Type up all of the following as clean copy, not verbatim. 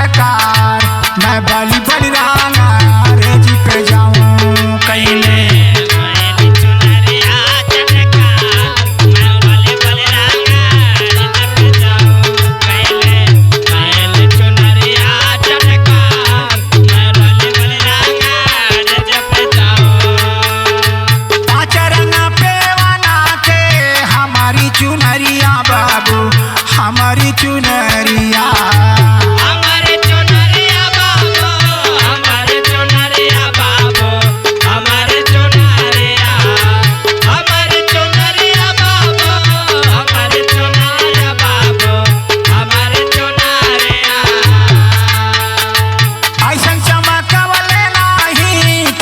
चटकार, मैं बलि बलिराना रे जी पे जाऊं कैले। पांच रंग पे बना के हमारी चुनरिया बाबू, हमारी चुनरिया। हमारे चुनरिया बाबू, हमारे चुनरिया बाबू, हमारे चुनरिया, हमारे चुनरिया बाबू, हमारे चुनरिया बाबू, हमारे चुनरिया। ऐसन चमकवले नाही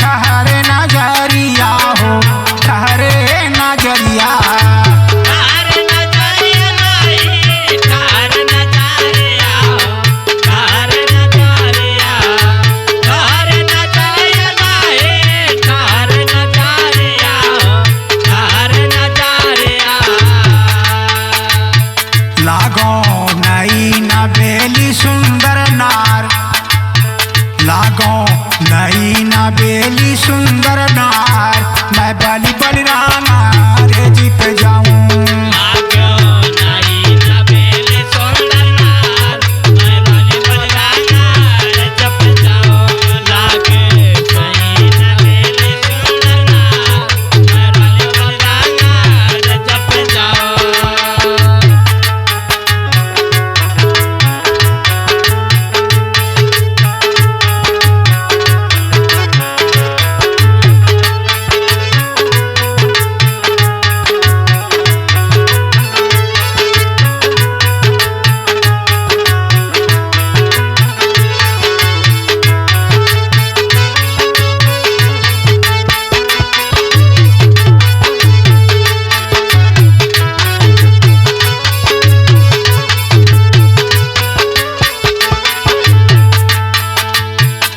ठहरे नजरिया हो, ठहरे नजरिया। ठार नजरिया नहीं, ठार नजरिया, ठार नजरिया, ठार नजरिया नहीं, ठार नजरिया, ठार नजरिया। लागो नई नबेली सुंदर नार, लागो नई नबेली सुंदर नार, मैं बलि बलिराना रे जी पे जाऊं। लागो नई नबेली सुंदर नार, मैं बलि बलिराना रे जप जाऊं। लागे नई नबेली सुंदर नार, मैं बलि बलिराना रे जप जाऊं।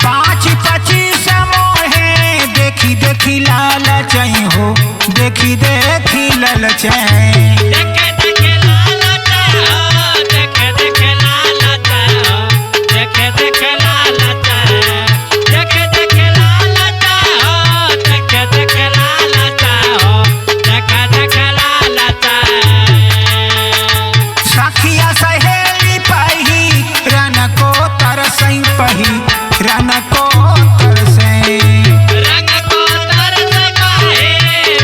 पाँच पच्चीस मोहे देखी देखी लालचई हो, देखी देखी ललचई। देखे देखे लाल चाहो, देखे देखे लाल चाहो, देखे देखे लाल चाहो, देखे देखे लाल चाहो, देखे देखे लाल चाहो, देखे देखे लाल चाहो। सखिया सहेली पही रन को तरसई पही, रन को तरसई। रंग को तरस काहे,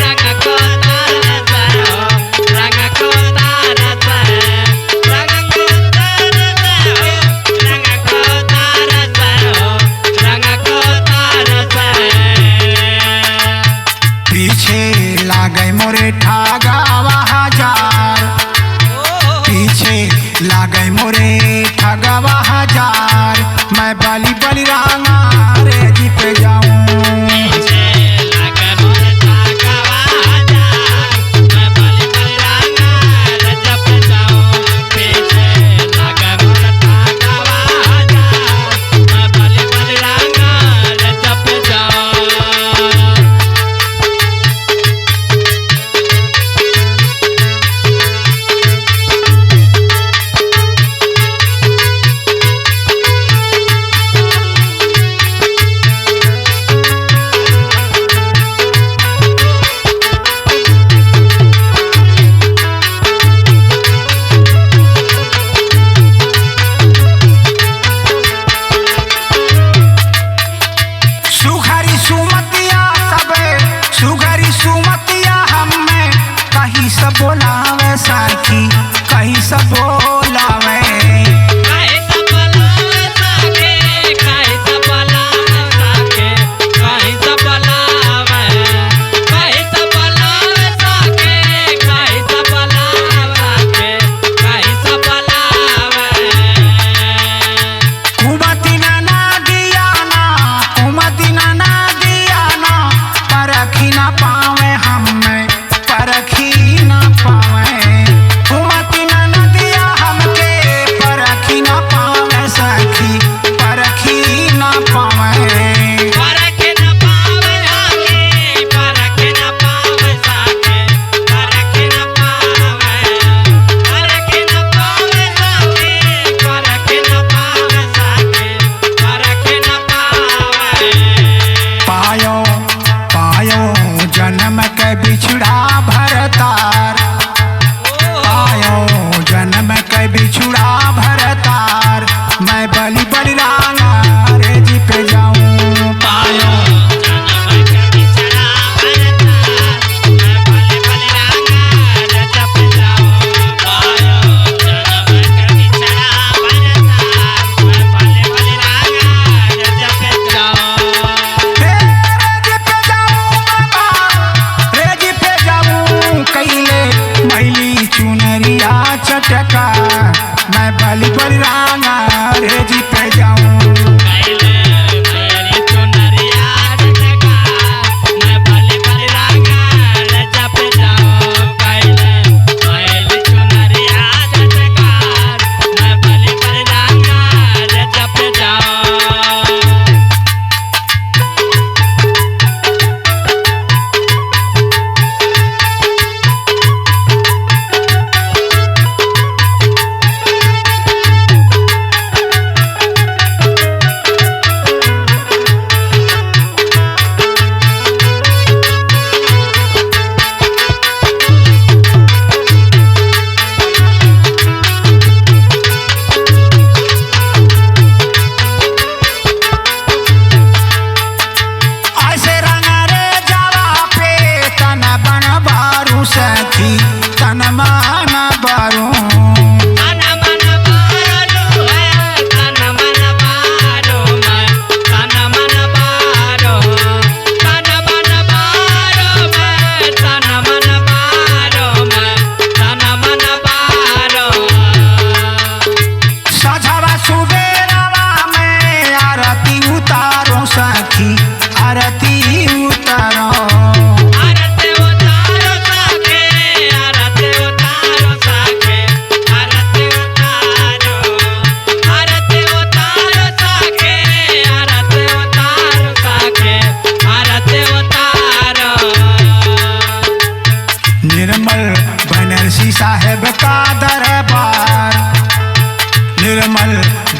रंग को तरस हो, रंग को तरस, रंग को तरस हो, रंग को तरस हो, रंग को तरस। पीछे लागै मोरे ठगावा हजार, पीछे लागै मोरे ठगावा हजार, मैं बलि बलिराना रे जी पे जाऊं। पीछे लागे मोरे ठगावा हजार, मैं बलि बलिराना रे जप जाऊं। पीछे लागे मोरे ठगावा हजार, मैं बलि बलिराना रे जप जाऊं।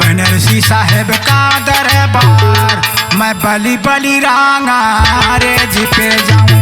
बनरसी साहेब का दरबार, मैं बली बली रांगा रे जी पे जाऊं।